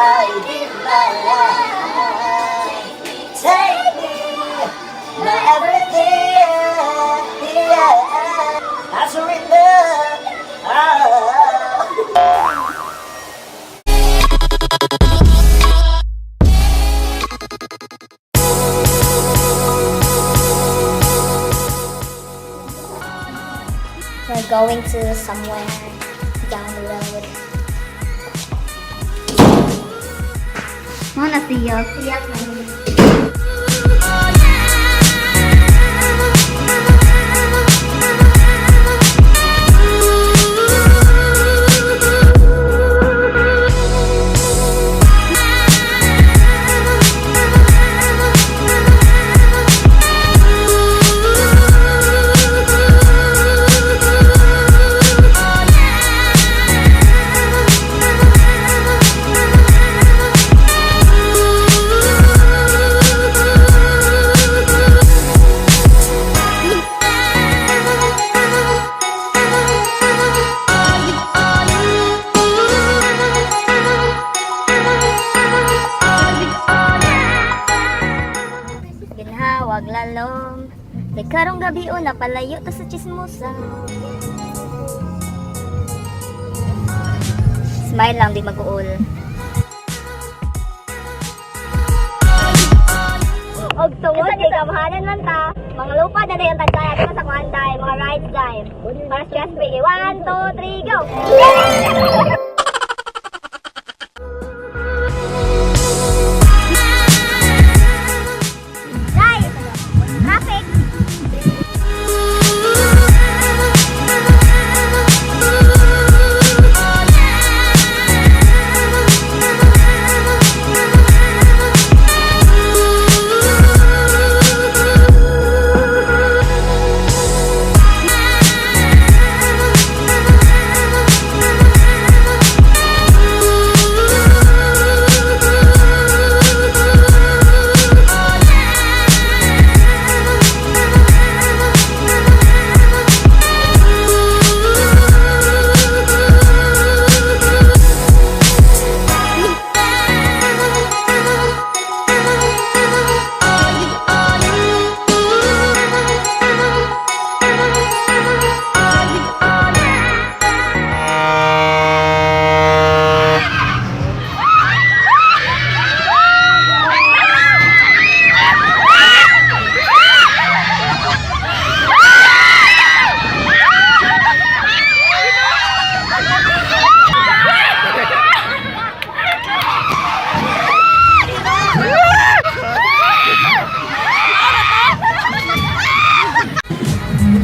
I give my life. Take me, my everything. Yeah. I surrender. Ah. We're going to somewhere down the road. Mo na siya. Siyak na yun. Ginhawag lalom. Kay karong gabi una palayo ta sa chismosa. Smile lang, di mag-uol. Og tungod kay kamahalan man ta, mga lupa na yung tagkaya at sa kuan day, mga rides day. Para stress free. One, two, three, go! Day! Traffic!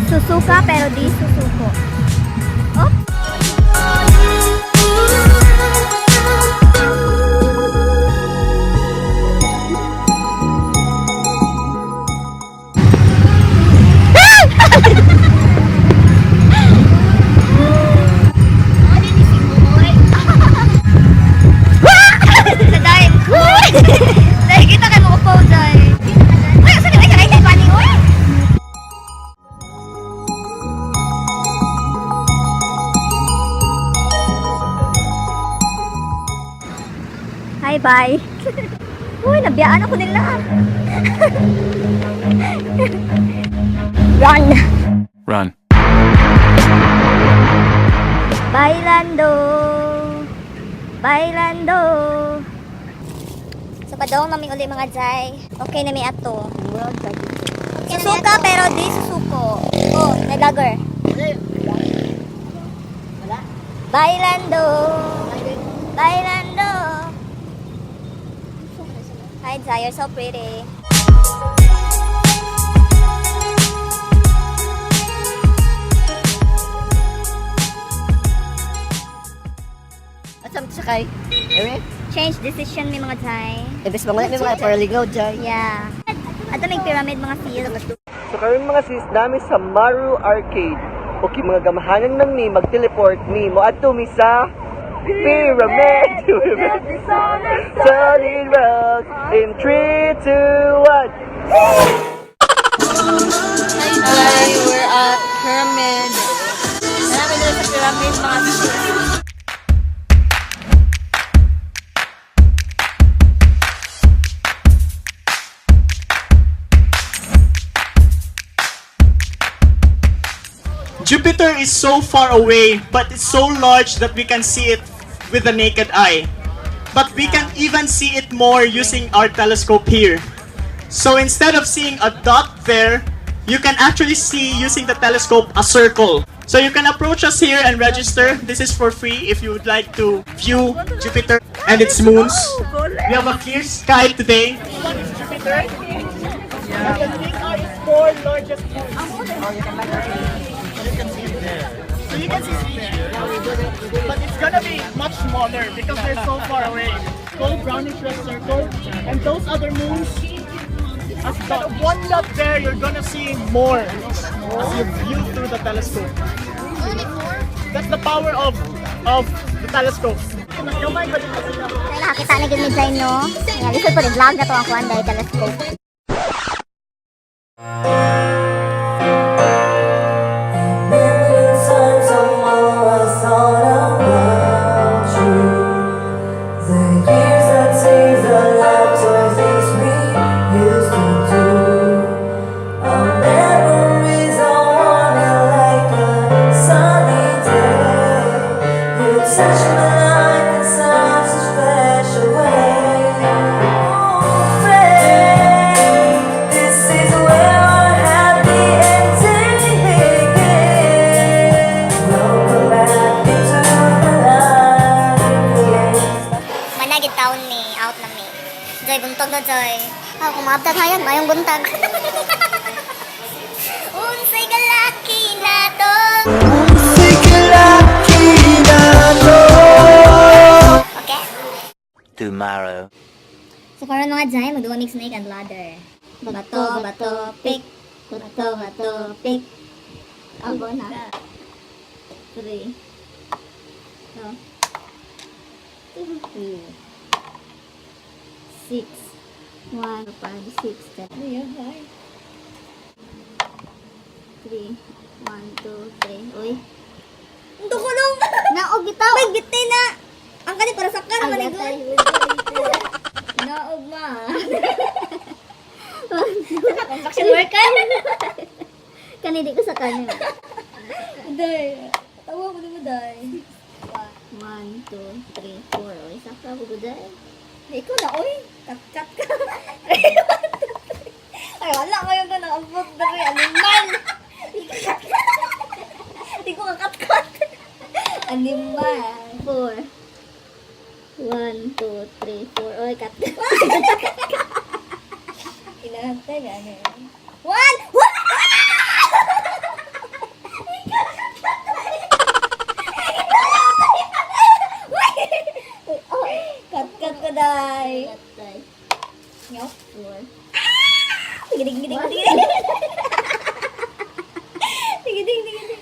Susuka pero di susuko. Oh! Sa dahil. Dahil kita kay mo upo dahil. Uy, asa ni ay kay pani oy. Hi, bye. Uy, nabiyaan ako nila. Run! Run. Bailando! Bailando! So, padong namin uli, mga jay. Okay na may ato. Susuka pero di susuko. Oh, may vlogger. Wala. Bailando! Bailando! Hi, Jai. You're so pretty. At sa sakay? Ere? Change decision mi, mga jay. Ibis mga may mga paraligaw jay. Yeah. Ato may pyramid, mga sis. So karon, mga sis, nami sa Maru Arcade. Okay, mga gamahanan man mi, mag-teleport mi. Moadto mi sa Pyramid! Solid rock! In 3, 2, 1! Hi, we're at Pyramid. Namin dito sa pyramid, mga sis. Jupiter is so far away, but it's so large that we can see it with the naked eye. But we can even see it more using our telescope here. So instead of seeing a dot there, you can actually see using the telescope a circle. So you can approach us here and register. This is for free if you would like to view Jupiter and its moons. We have a clear sky today. This one is Jupiter. And the these are its four largest moons. So you can see it there. But it's gonna be much smaller because they're so far away. Gold brownish red circle. And those other moons, instead of one dot there, you're gonna see more as you view through the telescope. That's the power of the telescope. Mas gamay ba dito sila? Ay, nakakita na gyud mi Jai, no? Nga lisod po vlog na to ang kuan dahil telescope. Million times or more I thought about you. The years, the tears, the laughter, things we used to do. Our memories are warming like a sunny day. You touch my life in such a special way. Oh, friend, this is where our happy ending begins. Welcome back into the light again. Managid taon ni out na mi. Joy, buntag na Joy. Ah, kung maabtag hayan, mayong buntag. Unsay galaki na to. Unsay na to. Okay? Tomorrow. So karon mga Jai, magduwa mig snake and ladder. Bato, bato, pick. Bato, bato, pick. Abo na. Three. Two. Two. Six. One, five, six, seven. Three. One, two, three. Uy. Dukulong! Naog bitaw! May biti na! Ang kani para sa kan man. Naog ma. Construction worker. Kani di ko sa kanya. Day. Tawa ko di mo day. One, two, three, four. Oy, sakta ko day. Ikaw na oy. Kat kat ka. Ay, wala ko yung ganang ambot na kay animal. Di ko kakat-kat. Animal. Four. One, two, three, four. Oy, kat. Inaantay na ano. One! One! Kat kat ko day. Nyaw. Four. Tigidig, gidig, gidig. Tigidig, gidig.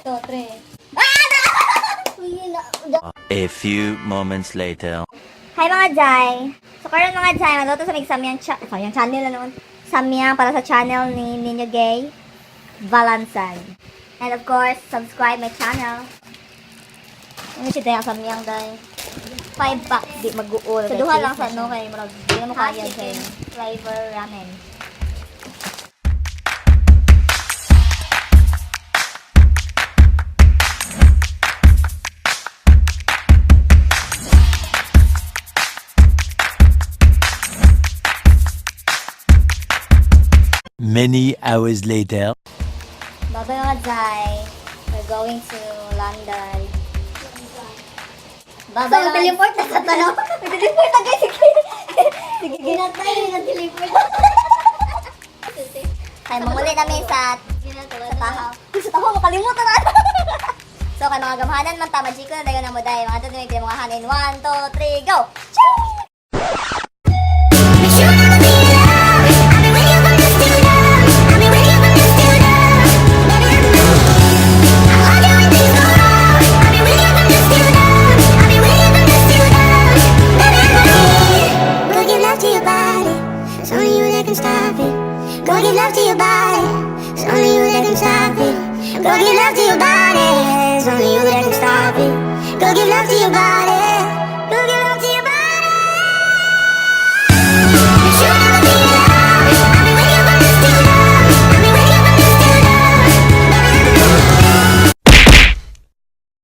Two, three. Ah! A few moments later. Hi mga Jai! So karon mga Jai, magluto sa mig samyang samyang channel na noon. Samyang para sa channel ni Ninyo Gay Valansan. And of course, subscribe my channel. Ano siya tayo samyang day? Five pack Di mag-uol. So duha lang sa no kay murag di na mo Hot kaya chicken sa flavor ramen. Many hours later. Bye-bye mga Jai. We're going to London. Bye-bye. So, teleport na sa tanaw. Teleport na guys. Sige. Sige, ginatay na teleport. Kay manguli namin sa tahaw. Sa tahaw, makalimutan na. So, kay mga gamhanan man ta, majiko na dayon na mo dahil. Mga tunog mga hanin. 1, 2, 3, go! Choo!